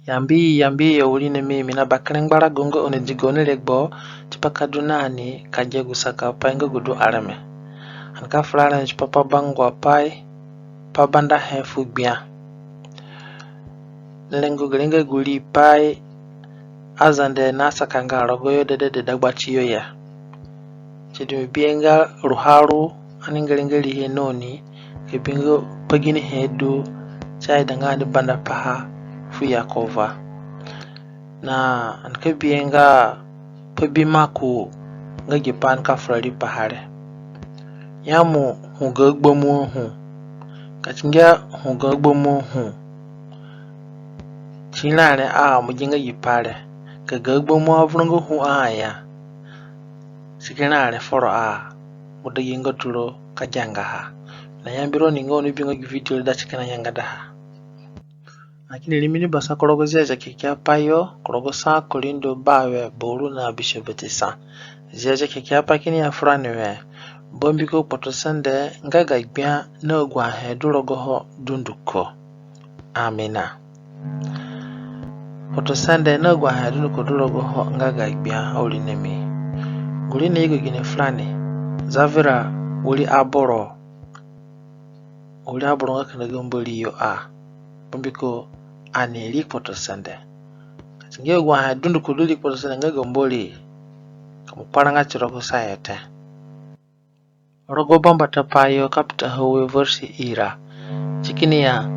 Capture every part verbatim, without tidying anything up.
Yambi, yambi, awirinami, mi na bakere ngbarago nga oni di gaoni regbo tipa ka du na ani ka gia gu sakapai nga gu du areme. Ani ka fura areme tipa pa bangua pai, pa bandahe fu gbia. Ni rengo gere nga gu riipai Azande nasakanga rogoyo dedede dagba tiyo ya. Si du mi bihe nga ruharu ani ngere nga riihe na oni, ka bi nga pa ginihe du si aidanga ani banda paha fu Yekova. Na ani ka bihe nga pa bi maku nga gi pai ani ka fura riipaha re. Ya mo hu ga agbamu hu. Ka si ngia hu ga agbamu hu, si rani a mo gi nga gi pai re. Ka ga agbamu avuranga hu a ya, si ki rani foro a, mo dagi nga turo ka gianga ha. Na yambi roni nga oni bi nga gi video re da si kina nyangadaha. Lakini rimi ni basa ku rogo Ziazia Kekeapai yo, ku rogo sa Korindo bawe, bauru na bisue bati sa. Ziazia Kekeapai kini ya furani we, bambiko kpotosende nga ga gbia na agu ahe du rogoho dunduko. Amina. Kpotosende na agu ahe dunduko du rogoho nga ga gbia, awirinami. Gu ri nayugo gini furani? Zavura wiri aboro, wiri aboro nga kina ga Mbori yo a. Bambiko ani ri kpotosende. Ka si ngia agu ahe dunduko du ri kpotosende nga ga Mbori, ka mo kparanga ti rogo sayo te. Rogo Bambata Pai yo kapita ha ue versi ira, si kini ya,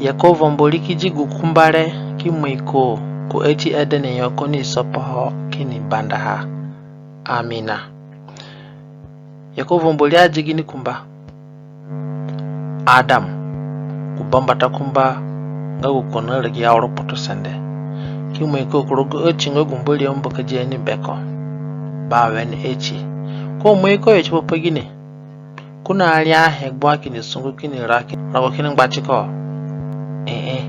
Yekova Mbori ki di gu kumba re ki moi ko ku ati Edene yo ko ni sopaho kini bandaha. Amina. Yekova Mbori adi gini kumba? Adam, gu bambata kumba nga gu ko naragi auro kpotosende, ki moi ko ku rogo ati nga gu Mbori ambakadihe ni beko. Bawe ni ati. Ko moi ko yo tipa pa gine? Ko naria ahe gbua kini sungu kini ra kini rago kini ngbatiko? Ee.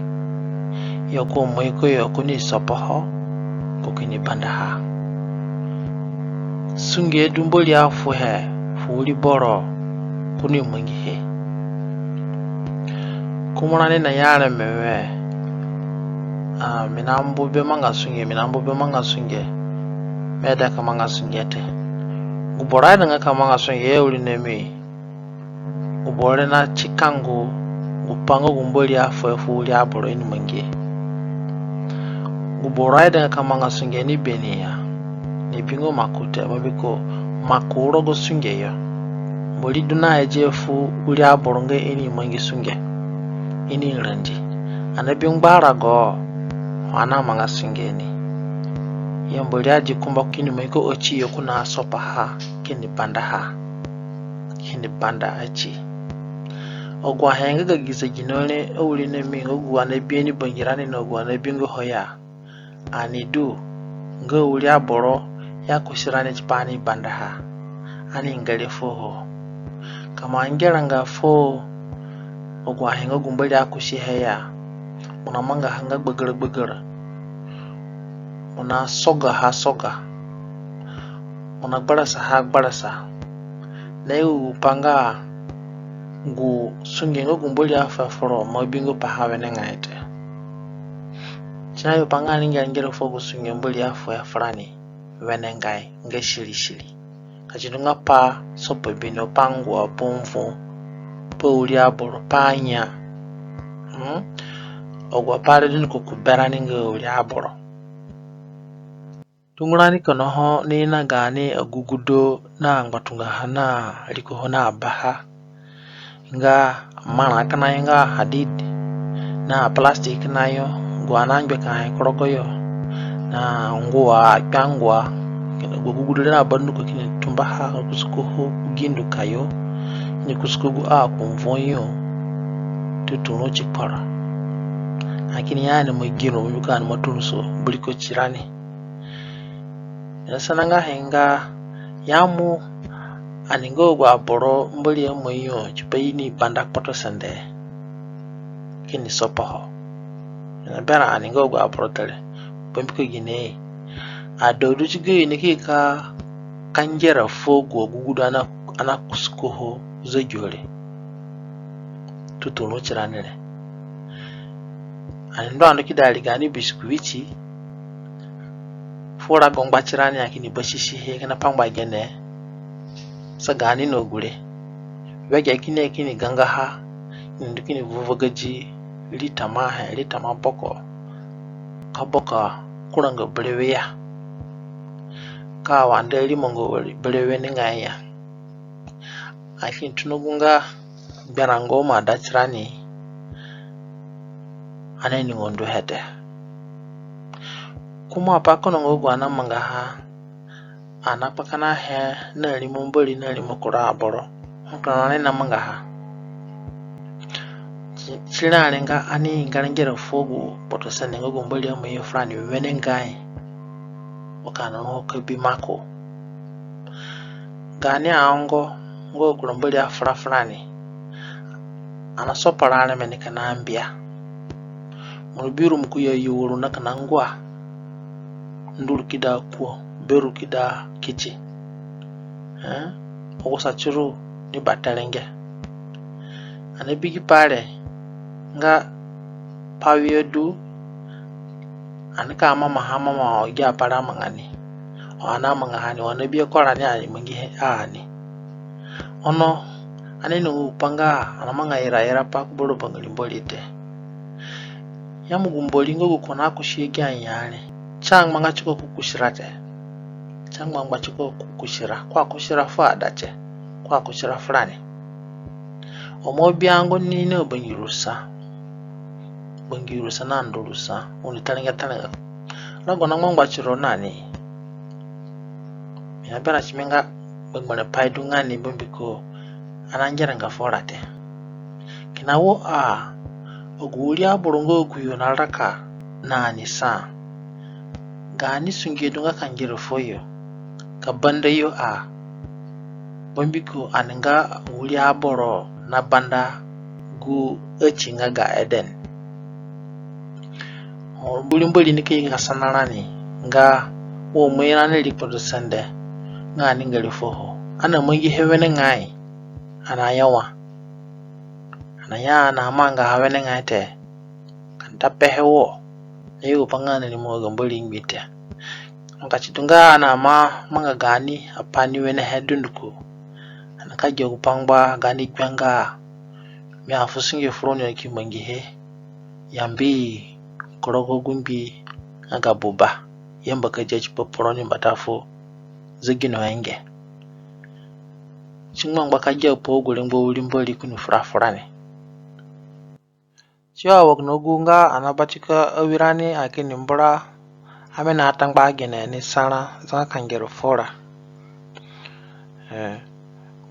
Yo ko moi ko yo ko ni sopaho ko kini bandaha. Sunge du Mbori afuhe fu wiri boro ko ni mangihe. Kumba rani naya areme we, a, mi nambu be manga sunge, mi nambu be manga sunge. Mi aida ka manga sunge te. Gu boro aidanga ka manga sunge, awirinami, gu boro re na tikangu gu pa nga gu Mbori afuhe fu wiri aboro i ni mangihe. Gu boro aidanga ka manga sunge ni beni ya, ni bingo maku te, bambiko maku rogo sunge yo. Mbori du na edi fu wiri aboro nga i ni mangi sunge, i ni randi. Ani bi ngbarago ho ani amanga sunge ni. Ya Mbori adi kumba kini moi ko ati yo ko na sopaha kini bandaha. Kini banda ati. Agu ahe nga ga gi zegino re, awirinami, nga gu ani abi ni bangirani na agu ani abingo ho ya, ani du nga wiri aboro i akusi rani tipa ani bandaha. Ani ngere fuo ho. Ka mo angeranga fuo agu ahe nga gu Mbori akusihe ya, mo namangaha nga gbagara gbagara. Mo nasogaha soga. Mo nagbarasaha gbarasa. Na yugu gu pa nga gu sunge nga gu Mbori afuhe foro mo abingo paha wenengai te. Si nayugu pa nga ani ngere ngere fuo gu sunge Mbori afuhe furani wenengai nga siri siri. Ka si du nga pa sopa bino, pa ngua, pa mvu, pa wiri aboro, pa anya. Hmm? Agu apai re dunduko ku berani nga wiri aboro. Tungurani kina ho ni na gaani agugudo na ngbatungaha na rikoho na baha. Nga marã kina yo nga hadid, na plastic kina yo, gu ani angbekahe ku rogo yo, na ngua, akpiangua, kina gu agugudo re na ba dunduko kini tumbaha kusuko ho ku gi nduka yo, kini kusuko gu a ku mvuo yo, tuturũ ti kporo. Lakini ya ani ima gino, mbiko ani ima turuso biriko tirani. Mi nasananga he nga ya mo ani nga agu aboro Mbori amoi yo tipa i ni banda kpotosende kini sopaho. Mi naberã ani nga agu aboro te re. Bambiko gine? Ada du ti gayo ni ki ka, ka ngera fuo agu agugudo ani na, ani na kusuko ho zagiyo re tuturũ tirani re. Ani ndu andu ki da ri gaani biskuiti, fu rago ngba tirani, ani kini basisihe kina pangba gene sa gaani na gure. Wege kini, kini gangaha, kini ndu kini vuvagadi ri tamahe, ri tama boko, ka boko kuranga berewe ya, ka wande rimonga berewe ni nga ya. Ani kini tona gu nga gberã nga ima da tirani, ani aninga nduhe te. Kuma pai kono nga gu ani amangaha, ani akpakanahe na rimo Mbori na rimo kura aboro, ho kura ani namangaha. Ti, tirani nga ani ngere ngere fuo gu kpotosende nga gu Mbori aima ye furani wenengai. Wa ka ani ruho ka bi maku. Gaani aongo nga agu Mbori afura furani, ani asopara areme ni kina mbia. Mo ni bi ru mo ku ya yawuru na kina ngua, nduru ki da kuo, beru ki da kiti. Eh? Ogusa tiru ni baterenge. Ani abi gi pai re nga pai wia du, ani ka mamaha mama wa gi apai re amanga ni. Wa ani amangaha ni, wa ani abi ko rani ani mangihe a ni. Ono ani aninga gu pai nga ani amanga iraira pai ku boro bangiri Mbori te. Ya mo gu Mbori nga gu ko nakusi agi anya re, si angbanga tiko ku kusira te. Si angbangba tiko ku kusira, ko akusira fu ada te, ko akusira furani. Ho mo bi ango ni na bangirusa, bangirusa na ndurusa, oni tarenge tarenge. Rago na ngbangba tiro na ni. Mi aberã ti mi nga gbegberẽ pai du nga ni, bambiko ani angeranga fura te. Kina wo a, agu wiri aboro nga aguyo naraka na ni sa, gaani sunge du nga ka ngere fuo yo, ka banda yo a. Bambiko ani nga wiri aboro nabanda gu ati nga ga Eden. Ho wiri Mbori nika ye ka sana rani nga wa mo irani ri kpotosende nga ani ngere fuo ho, ani amangihe wenengai, ani aya wa, ani aya ani amangaha wenengai te. Ka ani ta pehe wo na yugo pai nga ani rimo ga Mbori ngbii te. Anga ti du nga ani aima manga gaani apai ni wenehe dunduko, ani ka gia gu pai ngba gaani gbenga. Mi afu sunge fu roni oni ki mangihe, yambi ku rogo gu ngbii nga ga buba, yamba ka dia tipa pa roni mbata fu zegino enge. Si ngbangba ka gia pa agu rengba wiri Mbori ko ni fura furani. Ti awa kina gu nga ani abatika awirani, ani kini mbura, ami na atangba gene ni sa ra zanga ka ngere fura. Eh,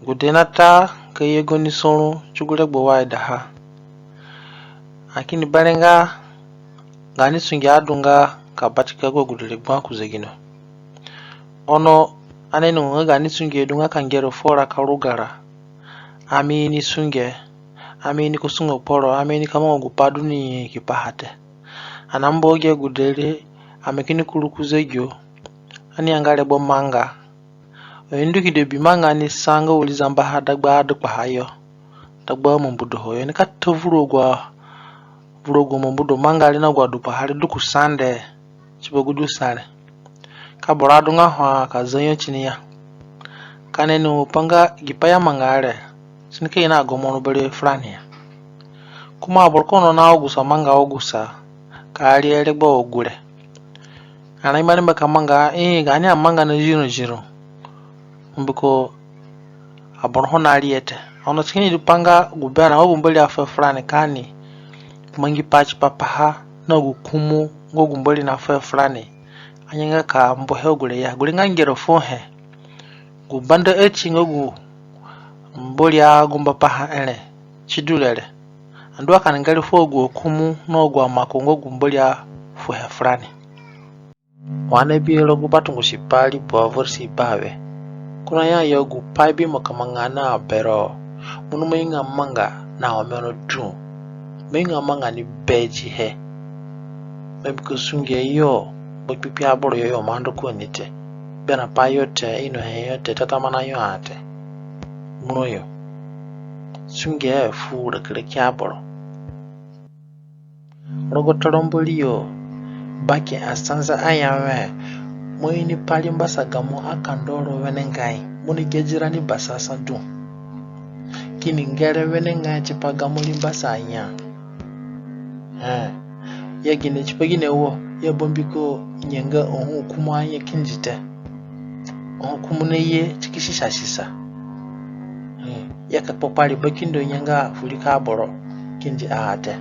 gude nata ka yego ni soru ti gu regbo wa idaha. Ani kini berẽ nga gaani sunge adunga ka batika agu agude re gbua ku zegino. Ono ani aninga nga gaani sunge adunga ka ngere fura ka ruga ra. Ami ini sunge, ami ini ka sungo kporo, ami ini ka manga gu pai du ni ki paha te. Ani ambu agi agude re, ami kini kuru ku zegino, ani anga regbo manga. Oni ndu ki da bi manga ni sa nga wiri zambaha dagba adukpaha yo, dagba amambudoho yo, oni ka ta vuru agu, vuru agu amambudo manga re na agu adukpaha re du ku sande tipa gu du sa re. Ka boro adunga ho a ka za yo tini ya. Ka ani ino pa nga gi pai i amanga re, si nika ino agomoro berewe furani ya. Kuma aboro kono na ogusa manga ogusa ka ari he regbo agu re. Ani ima rengba ka manga, ii, gaani amanga na ziro ziro. Mbiko aboro ho na ri he te. Ono si kini du pa nga gu berã nga gu Mbori afuhe furani ka ani mangi pai tipa paha na gu kumu nga gu Mbori nafuhe furani. Ani nga ka mbuhe agu re ya, gu re nga ngere fuohe. Gu banda ati nga gu Mbori agumba paha re, si du re re. Ani du wa ka ani ngere fuo agu akumu na agu amaku nga gu Mbori afuhe furani. Wa ani abi rogo Batungusipai ribua veresi bawe. Ko naya yo, gu pai bimo ka manga na bero, mo ni ima inga manga na omero dũ. Mo inga manga ni bedihe. Mbiko sunge yo, gbakpikpi aboro yo, yo ima ndu ku ni te. Berãpai yo te, inohe yo te, tatamana yo a te. Muro yo. Sunge fu rakiraki aboro. Rogo toro Mbori yo, baki asanza aya wẽ, mo ini pa rimbasa gamo akandoro wenengai, mo ni gedi rani basasa du. Kini ngere wenengai tipa gamo rimbasa anya. Ee. Ya gine, tipa gine wo? Ya bambiko nyanga ahu kumu anya kindi te. Ahu kumu naye ti ki sisa sisa. Ee. Ya ka kpakpari bakindo nyanga fu riko aboro kindi a te.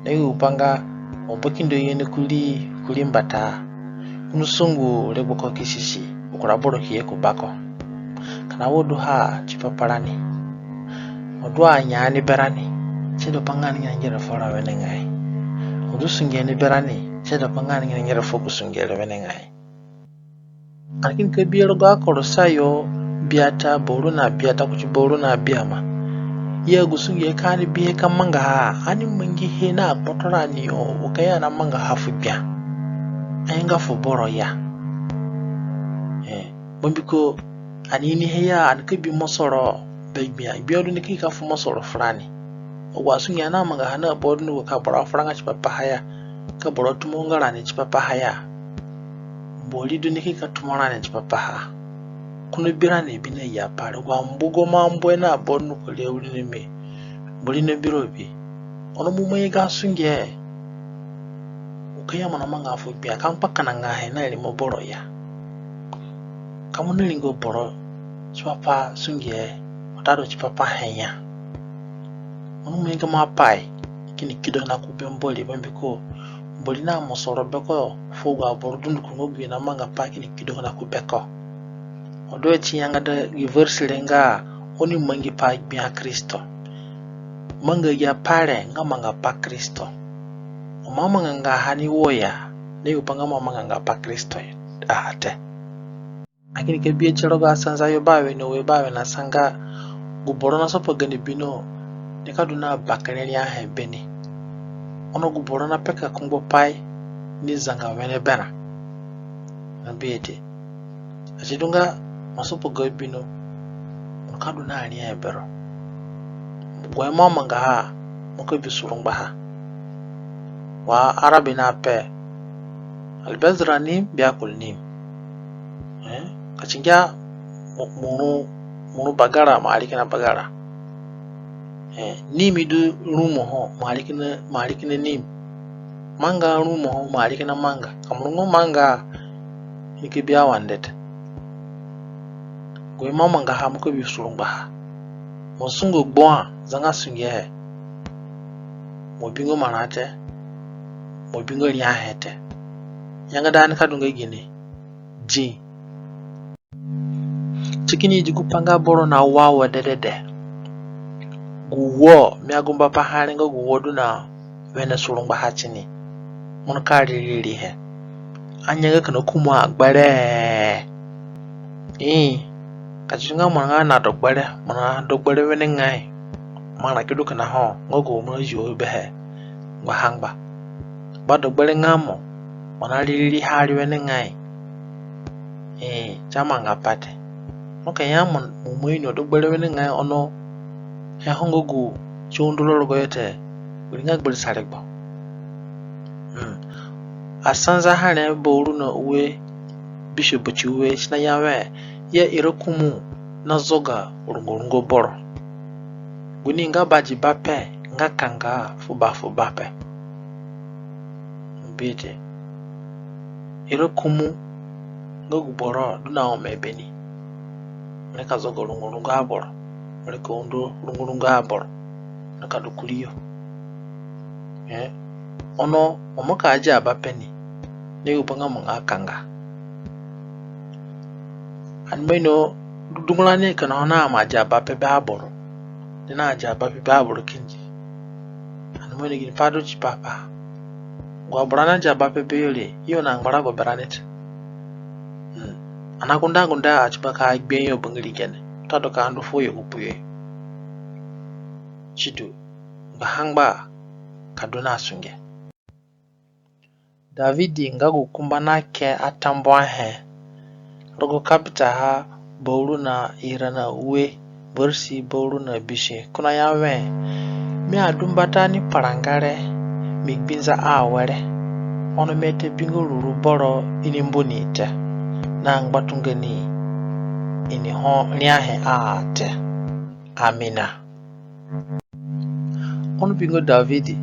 Na gu pa nga mo bakindo ye ni kuri, kuri mbata. Ko ni sungu regbo ko ki sisi, kura boro ki ye ku bako. Kina wo duha tipa pa rani. Mo du anya ni berani, si du pa nga ani ngere fuo ra wenengai. Mo du sunge ni berani, si du pa nga ani ngere fuo gu sunge re wenengai. Ani kini ka bihe rogo Akolosayo biata, bauru na biata kuti bauru na biama. Ya gu sunge ka ani bihe ka mangaha, ani mangihe na kpotorani yo, wa ka ya ani amangaha fu Gbia. Anga fu boro ya. Ee, bambiko ani inihe ya ani ka bi mosoro be Gbia, Gbia du ni ki ka fu mosoro furani. Agu asunge ani amangaha na aboro dunduko ka boro afuranga tipa paha ya, ka boro atumonga rani tipa paha ya. Mbori du ni ki ka tumo rani tipa paha. Ko ni bi rani bi na ya pa re, agu ambugo mo ambu na aboro dunduko re awirinami, Mbori ni bi ro bi. Ono mo mangi ga sunge, wa ka ya mo namangaha fu Gbia, ka mo kpakananga he na rimo boro ya. Ka mo naringo boro tipa pa sunge watadu tipa pahe ya. Ono mo mangi gamo apai, kini kido na ku be Mbori, bambiko Mbori na mosoro beko fu agu aboro dunduko nga gu i namanga pai kini kido na ku beko. Ho du he ti yangada gi versi re nga oni mangi pa Gbia Kristo. Manga agi apai re nga manga pa Kristo. Ho mo amanganga ha ni wo ya, na gu pa nga mo amanganga pa Kristo a te. Ani kini ka bihe ti rogo Asanza yo bawe na ue, bawe na sa nga, gu boro nasopa gani bino nika du na bakere riahe beni. Ono gu boro napeka kungbo pai ni zanga wene berã. Na bihe te. Ati du nga mo sopa ga bino, mo ka du na riahe bero. Gu he mo amangaha, mo ka bi surungbaha. Wa Arabi nape, البذرة نيم بياكل نيم. Ee, ka ti ngia mu-, muru, muru bagara, mo ari kina bagara. Ee, nimi du rumo ho, mo ari kina, mo ari kina nimi. Manga rumo ho, mo ari kina manga. Ka mo rungo manga, i ki bi awande te. Gu he mo amangaha, mo ka bi surungbaha. Mo sungu gbua zanga sunge he. Mo bingo marã te. Mo bingo riahe te. Yangada ani ka du nga gine? Di. Ti kini idi gu pa nga boro na wa wo dedede. Gu wo, mi agumba paha re nga gu wo du na wene surungbaha tini. Mo nika riri rihe. Anya nga kina kumu agbere. Ii. Ka ti nga mo nga na dogbere, mo na dogbere wenengai. Marã ki du kina ho, nga gu mo na zio behe. Ngbahangba. Ba dogbere nga mo, mo na riri rihe ari wenengai. Ee, ti amanga pai te. Mo ka ya mo, mo ima ino dogbere wenengai ono he ho nga gu ti undo ro rogoyo te, wiri nga gbirisa regbo. Mm. Asanza ha re bauru na ue, bisue bati ue, si naya wẽ, ya ira kumu nazoga rungorungo boro. Gu ni nga badibape nga kanga fu ba fu bape. Mbete. Ira kumu nga gu boro du na ome beni. Mo nika zoga rungorungo aboro. Mo nika undo rungorungo aboro. Mo nika du kuriyo. Ee. Ono, mo ka dia bape ni. Ni gu pa nga mo nga kanga. Ani ima ino du-, dungu rani kina ho na ima dia bape be aboro. Ni na dia bape be aboro kindi. Ani ima ino gini pai du tipa pa. Agu aboro ani adia bape beyo re, i yo na ngbarago berani te. Mm. Ani agunde agunde a tipa ka gbe yo bangiri gene. Watadu ka ndu fuo yo gu puyo. Sidu, ngbahangba ka du na sunge. Davidi nga gu kumba nake atambuahe rogo kapitaha bauru na ira na ue, versi bauru na bisue, ko naya wẽ, mi adu mbata ni paranga re, mi gbinza awere. Ono mi ata bingo ruru boro ini mbu ni te, na ngbatunga ni ini ho riahe a te. Amina. Ono bingo Davidi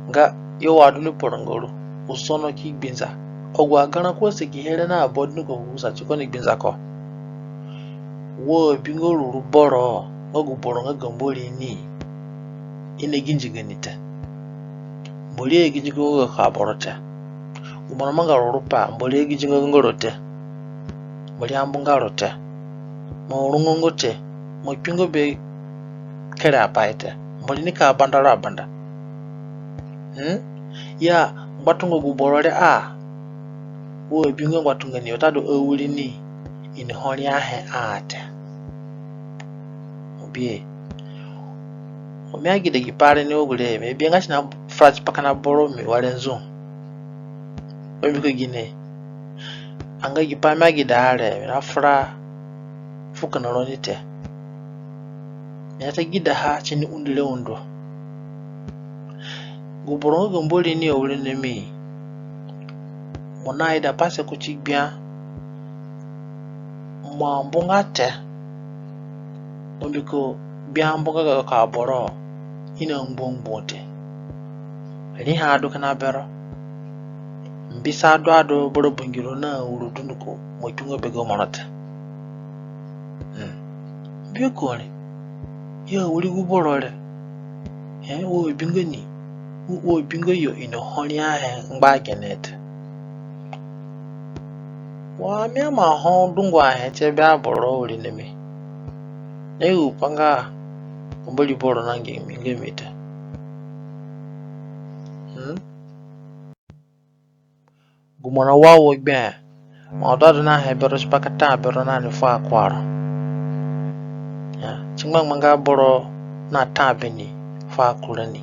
nga yo wa du ni porongo ru, u sono ki gbinza. Agu agarã ko segihe re na aboro dunduko kusa tiko ni gbinza ko. Wo abingo ruru boro nga gu boro nga ga Mbori ni, i na ginjinga ni te. Mbori aginjinga nga ga ka boro te. Gu mo namanga ruru pai, Mbori aginjinga nga ro te. Mbori ambunga ro te. Mo rungongo te. Mo kpingo be kere apai te. Mbori nika banda ro abanda. Hmm? Ya ngbatunga gu boro re a, wo abingo ngbatunga ni watadu awiri ni ini ho riahe a te. Mo bihe. Ho mi agida gi pai re ni wa gure, mi abihe nga si nafura tipa kina boro mi were nzu. Mbiko gine? Anga gi pai mi agida ha re, mi nafura fu kina roni te. Mi ata gida ha tini undo re undo. Gu boro nga ga Mbori ni awirinami, mo naida pase kuti gbia, mo ambunga te. Mbiko gbia ambunga ga ka boro i na ngbungbu te. Riahe adu kina bero. Mbisa adu adu boro bangiro na uru dunduko, mo kpingo be gomoro te. Hmm. Mbiko re, ya wiri gu boro re, eh, wo abingo ni, wo abingo yo ini ho riahe ngba gene te. Wa mi ama ho dungu ahe tie be aboro awirinami. Na i gu pa nga Mbori boro na nge mi nge mi te. Hmm? Gu mo nawa wo gbe, mo adu adu na he bero tipa ka ta bero na ni fu akuraro. Ya, ti ngbangba nga boro na ta be ni fu akurani.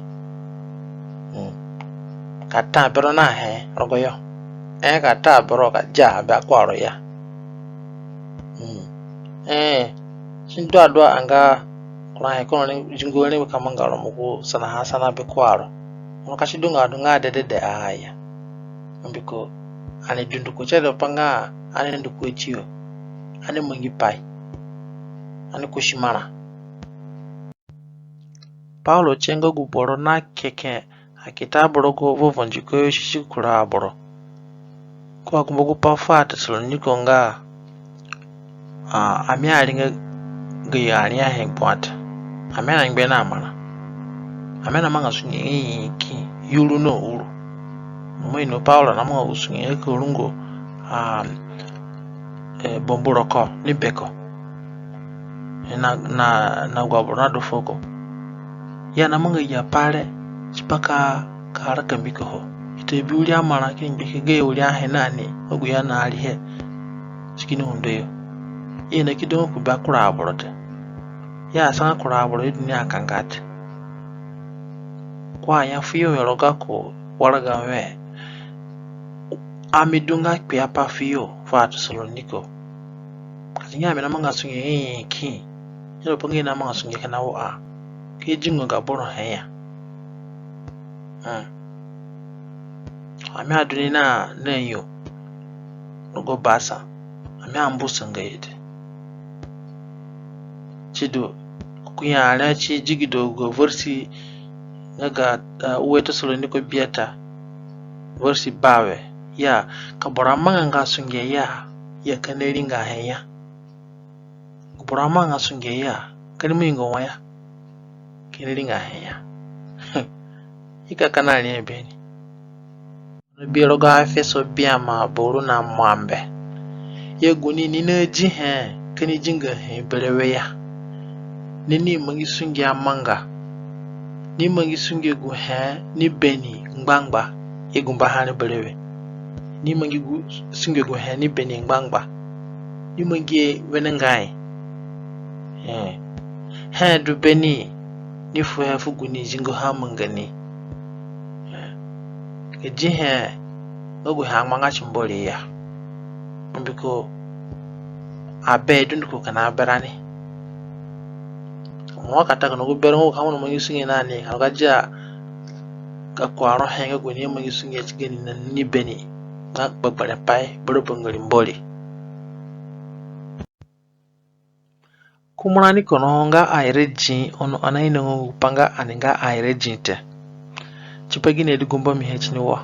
Hmm. Ka ta bero na he rogoyo. Eh, ka ta bero ka dia be akuraro ya. Hmm. Eh, si ndu adu anga kura he kono ni zingo ni ka manga ro mo gu sanaha sana be kuraro. Ono ka si du nga du nga dedede a ya. Mbiko ani dunduko tie du pa nga ani ndu ku atiyo, ani mangi pai, ani kusi marã. Paulo tie nga gu boro na keke akitaboro gu vovo ndiko yo sisi kura aboro. Ko agumba gu pa fu aTesaloniko nga, a, ami aringa gayo ariahe gbua te. Ami anangbe na marã. Ami anamanga sunge nyanyaki yuru na uru. Mo ino Paulo namanga gu sunge nga ka rungo, a, e, bambu roko ni beko. Na, na, na agu aboro nadu fuo ko. I anamanga agi apai re tipa ka, ka raka mbiko ho. I ta bi wiri amarã kini gbeke gayo wiri ahe na ni, agu i anaarihe. Si kini undo yo. I anakido nga ku be akura aboro te. I asanga kura aboro i du ni akanga te. Ko aya fuyo wẽ rogo gako waraga wẽ, ami du nga kpiapai fuyo fu aTesaloniko. Ka si nga mi namanga sunge nyanyaki. I adu pa nga i namanga sunge kina wo a, ki dingo ga boro he ya. Hmm. Ami adu ni na, na yo rogo basa. Ami ambusanga yo te. Sidu, ko ya re ti digido gu versi nga ga, a, ue Tesaloniko biata, versi bawe. Ya, ka boro amanganga sunge ya, ya ka ni ringa he ya. Gu boro amanganga sunge ya, ka ni mainga wa ya, ka ni ringa he ya. I ka ka na ri he beni. Ono bi rogo Efeso biama bauru na muambe. Ya gu ni ni nadi he, ka ni dinga he berewe ya. Ni ni mangi sunge amanga. Ni mangi sunge gu he ni beni ngbangba. I gumbaha re berewe. Ni mangi gu, sunge gu he ni beni ngbangba. Ni mangihe wenengai. Ee. He du beni, ni fu he fu gu ni zingo ha manga ni. Ee. Ka di he nga gu he angbanga ti Mbori ya. Mbiko abe dunduko kina berani. Mo wa ka ta kina gu bere nga gu ka mo na mangi sunge na ni, ka dia gako arohe nga gu ni amangi sunge ti gani na ni beni nga gbegberẽ pai bara bangiri Mbori. Kumu rani kono ho nga aira dĩ, ono ani ainongo gu pa nga ani nga aira dĩ te. Tipa gine du gumba mi he tini wo?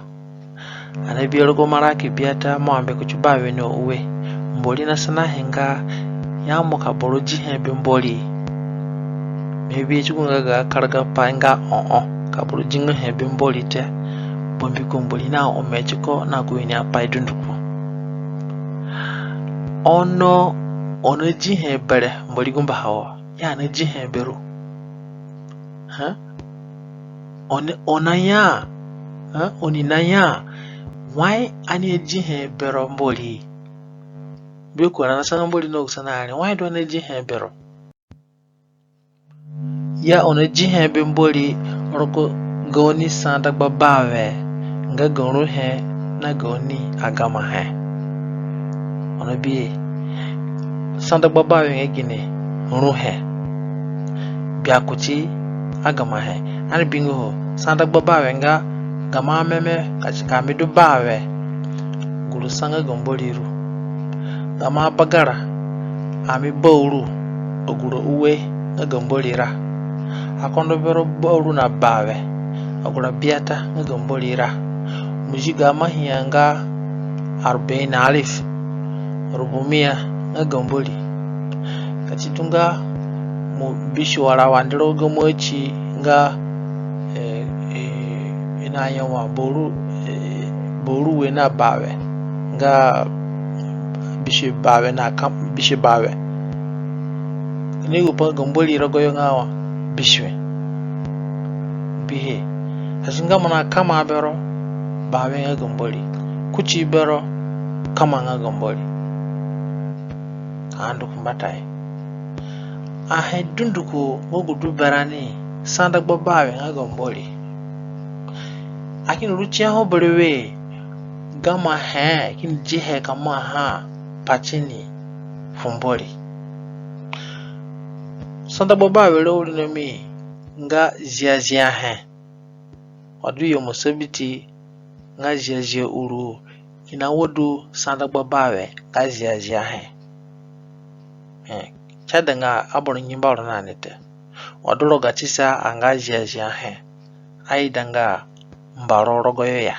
Ani abi rogo Maraki biata, mo ambe kuti bawe na ue. Mbori nasanahe nga ya mo ka boro dihe be Mbori. Mi abi ti gu nga ga karagapai nga oo, ka boro dingahe be Mbori te. Bambiko Mbori naome tiko na gu ini apai dunduko. Ono oni nadihe bere Mbori gumbaha wo, ya ani nadihe be ru? Ha? Oni, oni naya, ha? Oni naya wai ani adihe bero Mbori? Mbiko ani nasana Mbori na gu sana re, wai du ani adihe bero? Ya oni nadihe be Mbori rogo gaoni sa dagba bawe nga ga ruhe na gaoni agamahe. Oni bi sa dagba bawe nga gine? Ruhe. Gbia kuti agamahe. Ani bingo ho, sa dagba bawe nga gamo ameme ka si ka mi du bawe. Gu ru sa nga ga Mbori ru. Gamo abagara ami bauru, agu ra ue nga ga Mbori ra. Akondo bero bauru na bawe, agu ra biata nga ga Mbori ra. Muzigo amahia nga arbain alif, rubumia nga ga Mbori. Ka si du nga mo bisi wara wa ndiro gamo ati nga, eh, eh, i naya wa bauru, eh, bauru ue na bawe, nga bisi bawe na kam-, bisi bawe. Ni gu pa ga Mbori rogoyo nga wa bisi ue. Bihe. Asi nga mo na kama bero, bawe nga ga Mbori. Kuti bero, kama nga ga Mbori. Ka ndu ku mbatayo. Ahe dunduko nga gu du berani, sa dagba bawe nga ga Mbori. Ani kini ru tia ho berewe, gamahe kini dihe ka maaha pati ni fu Mbori. Sa dagba bawe re, awirinami, nga ziaziahe. Wa du yo mo sabiti nga ziazia uru, kina wa du sa dagba bawe nga ziaziahe. Eh, si aidanga aboro ngi mbaro na ni te. Wa du rogatise a nga ziaziahe, aidanga mbaro rogoyo ya.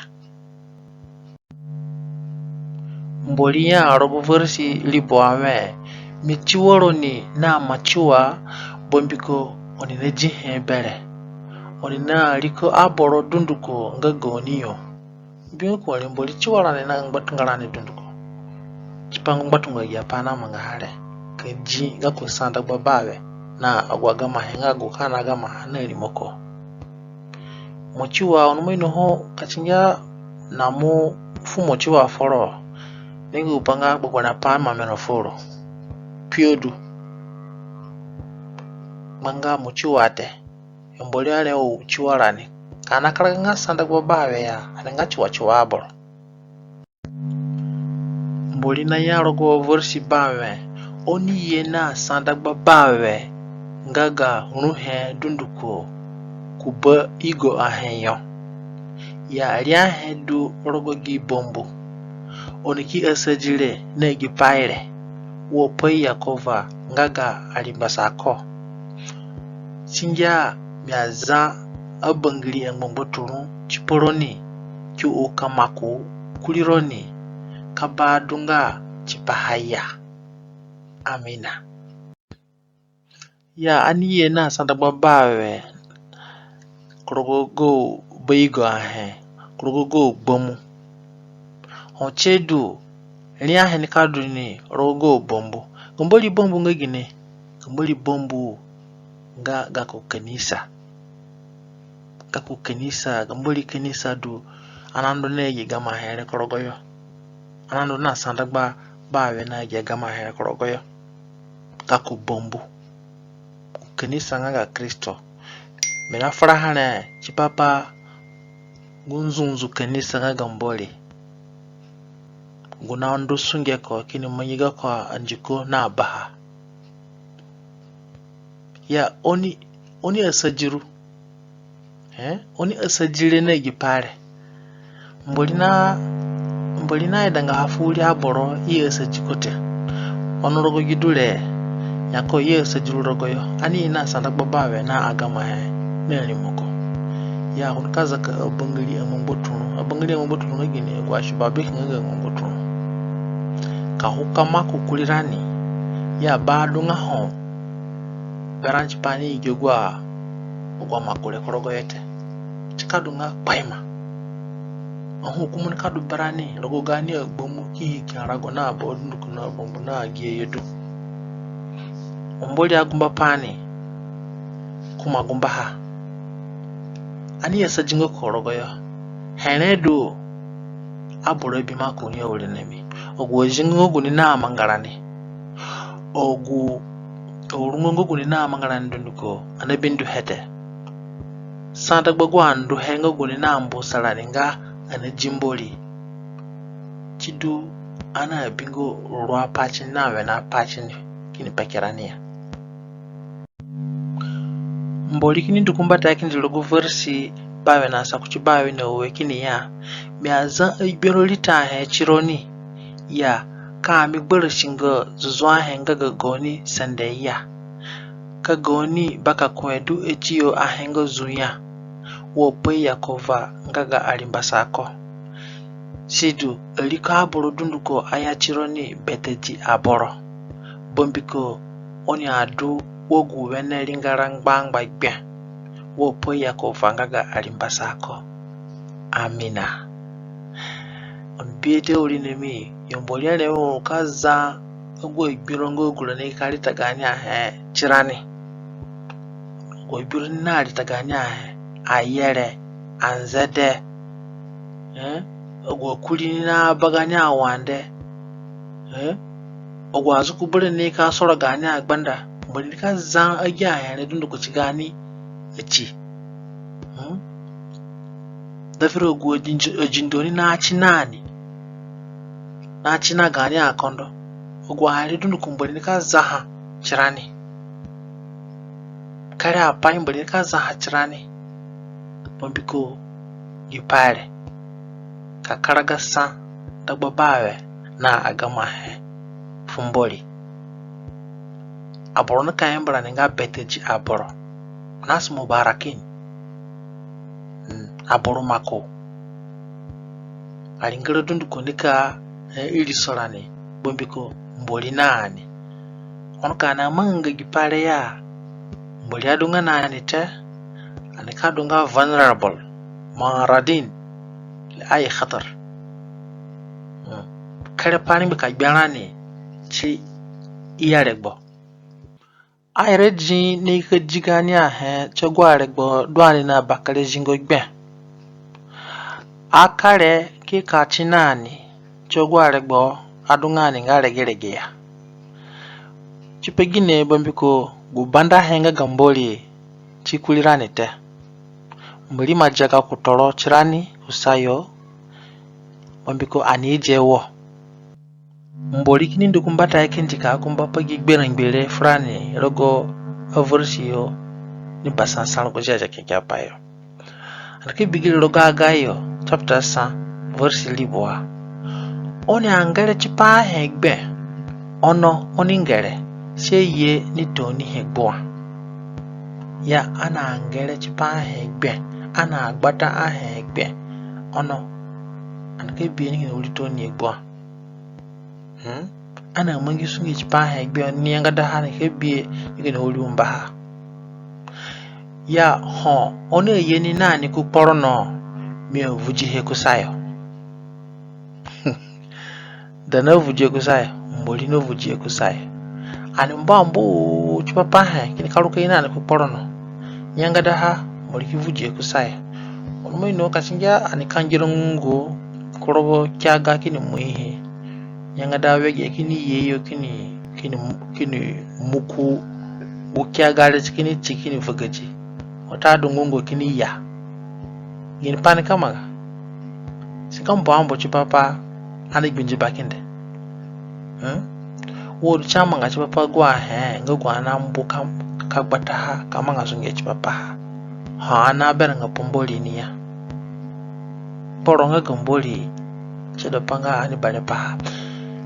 Mbori ya rogo veresi ribua wẽ, mi tiwa roni na matiwa, bambiko oni nadihe bere. Oni nariko aboro dunduko nga gaoni yo. Bingo ku wari Mbori tiwa rani na ngbatunga rani dunduko. Tipa ngbatunga agi apai ani amangaha re. Ka di gako sa dagba bawe na agu agamahe nga gu ka ani agamaha na rimoko. Matiwa, oni ima ino ho ka si ngia na mo fu matiwa foro, ni gu pa nga gbegberẽ pai ima mera foro. Kpio du. Ngbanga matiwa te. Mbori are o tiwa rani. Ka ani akaraga nga sa dagba bawe ya, ani nga tiwatiwa aboro. Mbori naya rogo veresi bawe, oni ye na sa dagba bawe nga ga ruhe dunduko ku ba igo ahe yo. Ya riahe du rogo gi bambu. Oni ki asadi re na gi pai re, wo pai Yekova nga ga aringbasa ko. Si ngia mi aza abangiri angbangbaturũ tipa roni, ki uka maku kurii roni, ka ba du nga tipaha ya. Amina. Ya ani ye na sa dagba bawe ku rogo gu ba igo ahe, ku rogo gu gbamu. Ho tie du, riahe nika du ni rogo gu bambu. Ga Mbori bambu nga gine? Ga Mbori bambu nga gako kanisa. Gako kanisa, ga Mbori kanisa du, ani andu na agi agamahe re ku rogoyo. Ani andu na sa dagba bawe na agi agamahe re ku rogoyo. Gako bambu. Kanisa nga ga Kristo. Mi nafura ha re tipa pa gu nzunzu kanisa nga ga Mbori, gu nandu sunge ko kini mangi gako andiko na baha. Ya oni, oni asadi ru. Ee, oni asadi re na gi pai re. Mbori na, Mbori naidanga ha fu wiri aboro i asadi ko te. Ono rogo gi du re, nyako i asadi ru rogoyo, ani ina sa dagba bawe na agamahe na rimoko. Ya ho nika zaka abangiri amangbaturũ. Abangiri amangbaturũ nga gine? Agu asubabika nga ga amangbaturũ. Ka ho ka mako kurirani, ya ba du nga ho berã tipa ani igi agu a, agu amakure ku rogoyo te. Si ka du nga kpaima. Ahukumu nika du berani rogo gaani agbambu ki hiki arago na abo dunduko na abambu na agihe yo du. Mbori agumba pa ani, ko ima gumbaha. Ani asadi nga ko rogoyo. Here du, aboro abi mako ni awirinami. Agu azingo nga gu ni naamanga rani. Agu arungo nga gu ni naamanga rani dunduko, ani abi nduhe te. Sa dagba agu anduhe nga gu ni naambusa rani nga ani adi Mbori. Sidu, ani abinga ruru apai tini na wene apai tini kini peke rani ya. Mbori kini ndu ku mbatayo kindi rogo veresi bawe na sa kuti bawe na ue kini ya: Mi aza agbero ritahe tironi ya, ka mi gbarasi nga zuzu ahe nga ga gaoni sende ya, ka gaoni bakakue du atiyo ahe nga zu ya, wo pai Yekova nga ga arimbasa ko. Sidu, ariko aboro dunduko aya tironi bete di aboro, bambiko oni adu wa gu wene ringara ngbangba gbe, wo pai Yekova nga ga arimbasa ko. Amina. Oni bi e te awirinami, ya Mbori areme ka za agu agbiro nga agu rani ka rita gaani ahe tirani. Agu agbiro ni narita gaani ahe, ayere, anzede, ee, agu akuri ni naba gaani awande, ee, agu azuku bere ni ka soro gaani agbanda, Mbori nika za agi ahe re dunduko ti gaani ati. Hmm? Dafiri agu agindo ni naati na ni, naati na gaani akondo, agu ahe re dunduko Mbori nika zaha tirani. Kere apai Mbori nika zaha tirani, bambiko gi pai re ka karaga sa dagba bawe na agamahe fu Mbori. Aboro nika yamba rani nga bete di aboro, nas mubarakin. Mm, aboro mako. Aringara dunduko nika, ee, iriso rani, bambiko Mbori na ani. Ono ka ani amanganga gi pai re ya, Mbori adunga na ani te, ani ka du nga vulnerable, mu'arradin li ayi khatar. Mm. Kerepai rengbe ka gbe rani ti i aregbo. Airedi ni ka di gaani ahe ti agu aregbo du ani na bakere zingo gbe. Akare ki ka ti na ni ti agu aregbo adunga ni nga regerege ya. Tipagine? Bambiko gu bandahe nga ga Mbori ti kurirani te. Mbori ima dia gako toro tirani kusayo, bambiko ani idihe wo. Mbori kini ndu ku mbatayo kindi ka gumba pa gi gberã ngbere furani rogo averesi yo ni basasa rogo Ziazia Kekeapai yo. Ani ka bi gere rogo Agayo chapter sa, veresi ribua. Oni angere tipa ahe gbe, ono oni ngere, si aye ni tooni he gbua. Ya ani angere tipa ahe gbe, ani agbata ahe gbe, ono ani ka bihe ni kina wiri tooni he gbua. Hmm? Ani amangi sunge tipa ahe gbe, oni yangadaha ani ka bihe ni kina wiri umbaha. Ya ho oni aye ni na ni ku kporo no, mi avudihe kusayo. Da navudihe kusayo, Mbori navudihe kusayo. Ani mbu ambu tipa pahe kini ka ruka i na ni ku kporo no. Nyangadaha, Mbori ki vudihe kusayo. Ono mo ino ka si ngia ani ka ngera ngungu ku rogo kiaga kini muihe. Nyangada wege kini ye yo kini, kini, kini muku gu kiaga re ti kini ti kini vagadi. Watadu ngungu kini ya. Ginipai ani ka manga? Si ka mbu ambu tipa pa ani gbindi bakinde. Hmm? Wo du si amanga tipa pa agu ahe nga agu ani ambu ka, ka gbataha, ka manga sunge tipa paha. Ho ani aberãnga pa Mbori ni ya. Kporo nga ga Mbori, si du pa nga ani berẽ paha.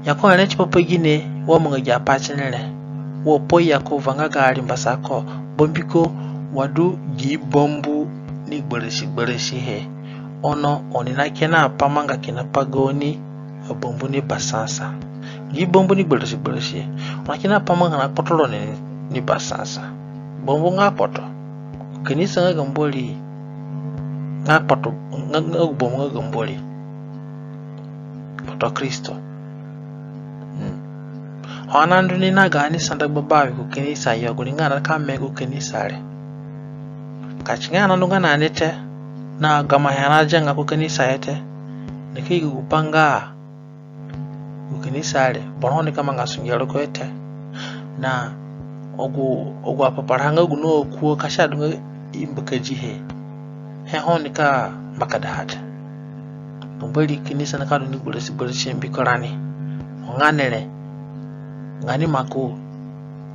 Ya ko re tipa pa gine wa manga gi apai tini re. Wa pa Yekova nga ga arimbasa ko, bambiko wa du gi bambu ni gbarasi gbarasi he. Ono oni na kena pa manga kina pa gaoni abambu ni basasa. Gi bambu ni gbarasi gbarasi he. Oni na kena pa manga na kpotoro ni, ni basasa. Bambu nga kpoto. Kanisa nga ga Mbori. Nga kpoto, nga, nga gu bambu nga ga Mbori. Kpoto Kristo. Hmm. Ho ani andu ni na gaani sanda gba bawe ku kanisa yo, gu ringara ani ka me ku kanisa re. Ka si nga ani andunga na ni te, na gamahe ani ajenga ku kanisa yo te, ni ka yugu gu pa nga gu kanisa re, boro ho nika manga sunge rogoho te. Na agu, agu apaparaha nga gu nakuo ka si adunga i mbakadi he, he ho nika mbakadaha te. Mbori kanisa nika du ni gbarasi gbarasi mbiko rani. Ho nga ni re, nga ni maku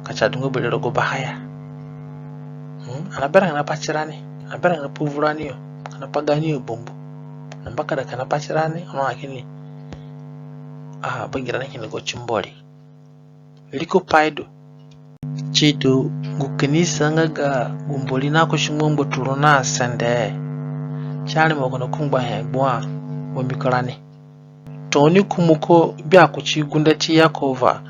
ka si adunga bere rogo baha ya. Hmm? Ani aberãnga na pa tirani, ani aberãnga na pa vurani yo, kina pa gaani abambu. Na mbakada kina pa tirani, ono akini, ah, bangirani kini go ti Mbori. Riko pai du. Si du gu kanisa nga ga gu Mbori nakusi ngbangbaturũ na sende. Si areme wa kina ku ngbahe gbua, wa mbiko rani. Tooni kumuko gbia kuti gunde ti Yekova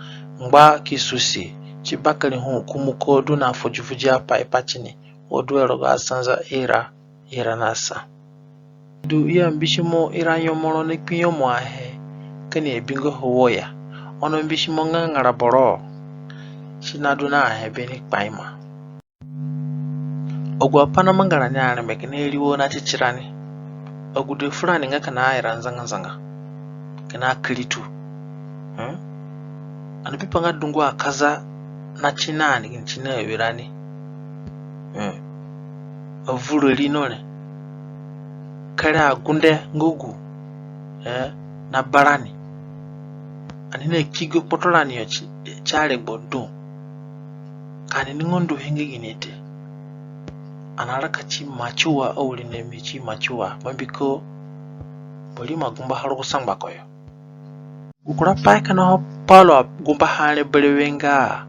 ngba ki susi, ti bakere hu kumuko du na fudifudi apai pati ni, wa duhe rogo Asanza ira, ira na sa. Du i ambisimo ira nyemoro na kpinyemu ahe ka ni abinga ho wo ya. Ono mbisimo nga ngara boro si nadu na ahe beni kpaima. Agu apai namanga rani areme kina ariwo na ti tirani. Agude furani nga kina aira nzangazanga, kina akiritu. Hmm? Ani bipa nga dungu akaza na ti na ani kini ti na awirani. Hmm. Avurari no re. Kere agunde nga gu, eh, na barani. Ani na kigo kpotorani yo ti, ti aregbo du. Ka ani ni nga nduhe nga gine te, ani araka ti mature, awirinami ti mature, bambiko Mbori ima gumbaha rogo sangbako yo. Gu kura pai kina ho Paulo agumbaha re berewe nga,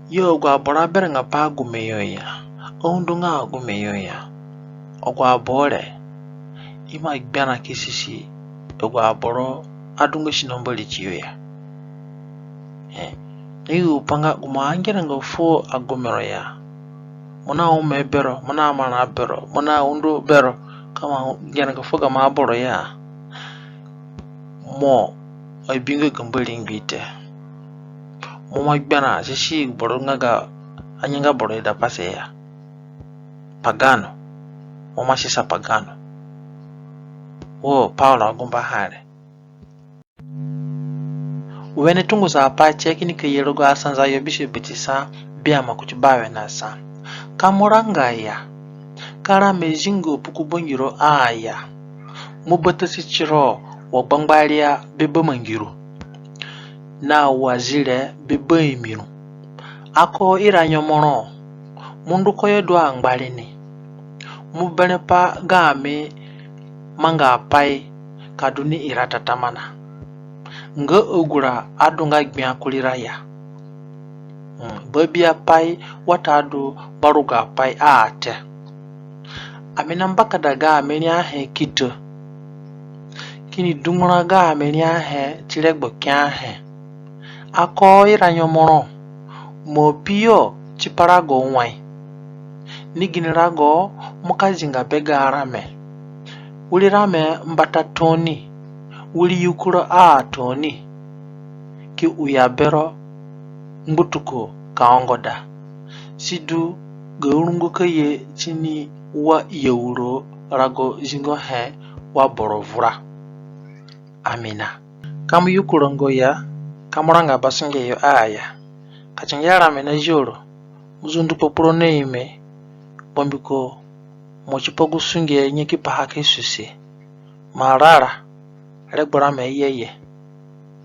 ya agu aboro aberãnga pa agume yo ya, aundonga agume yo ya, agu aboro re ima gberã ki susi agu aboro adunga sino Mbori tiyo ya. Eh, ni gu pa nga gu mo angeranga fuo agume ro ya, mo na ome bero, mo na marã bero, mo na undo bero, ka mo angeranga fuo gamo aboro ya, mo abinga ga Mbori ngbii te. Mo ima gberã susi boro nga ga anyanga boro idapase ya. Pagano. Mo ima susa pagano. Wo Paulo agumbaha re. Wene tungusa apai tie kini ka ye rogo Asanza yo bisue bitisa biama kuti bawe na sa. Ka mo ranga ya, ka rame zingo puku bangiro a ya, mo batasi tiro wa gbangbaria be bamangiru, na wa zire be baimiru. Ako ira nyemoro, mo ndu koyo du angbarini. Mo berẽ pa gami mangapai ka du ni ira tatamana. Nga agu ra adunga gbia kurira ya. Mm, babiapai watadu barugapai a te. Ami na mbakada gami riahe ki ta, kini dungura gami riahe ti regbo keahe. Ako ira nyemoro, mo api yo tipa rago wai? Ni gini rago mo ka zinga be ga rame? Wiri rame mbata tooni, wiri yukuro a tooni, ki uya bero ngbutuko ka ongoda. Sidu ga rungo ka ye tini wa yauro rago zingohe wa boro vura. Amina. Ka mo yukurongo ya, ka mo ranga basunge yo a ya. Ka ti ngia rame na zio ro, mo zundu kpakpuro na ime, bambiko mo tipa gu sunge nyakipaha ki susi. Mo arara, regbo rame yeye.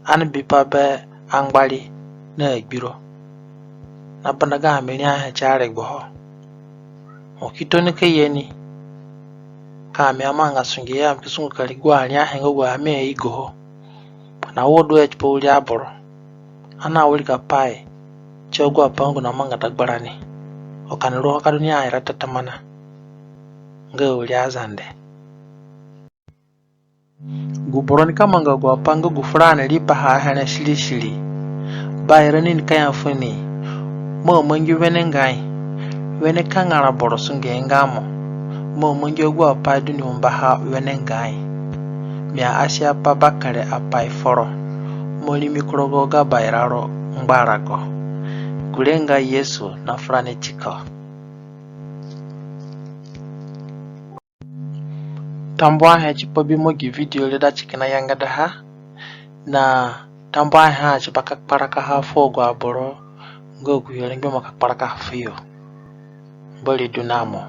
Ani bipa be angbari na agbiro. Na banda gami riahe ti aregbo ho. Mo ki tona ka ye ni ka mi amanga sunge ya, mi ki sungu ka ri gu ariahe nga gu ami aigoho. Na wo du he tipa wiri aboro. Ani awirikipai ti agu apai nga gu namanga dagbarani. Ho ka ni ru ho ka du ni aira tatamana nga wiri Azande. Gu boro nika manga agu apai nga gu furani riipaha ahe re sirisiri, Bairani nika ya fu ni, mo amangi wenengai. Wene kangara boro sunge nga mo, mo amangi agu apai du ni umbaha wenengai. Mi aasi apa bakere apai foro, mo rimi ku rogo ga Bairaro ngbarago. Gure nga Yesu na furani tiko. Tambuahe tipa bi mo gi video re da ti kina yangadaha. Na tambuahe tipa ka kparakaha fu agu aboro nga agu yo rengbe mo ka kparakaha fuyo. Mbori du na mo.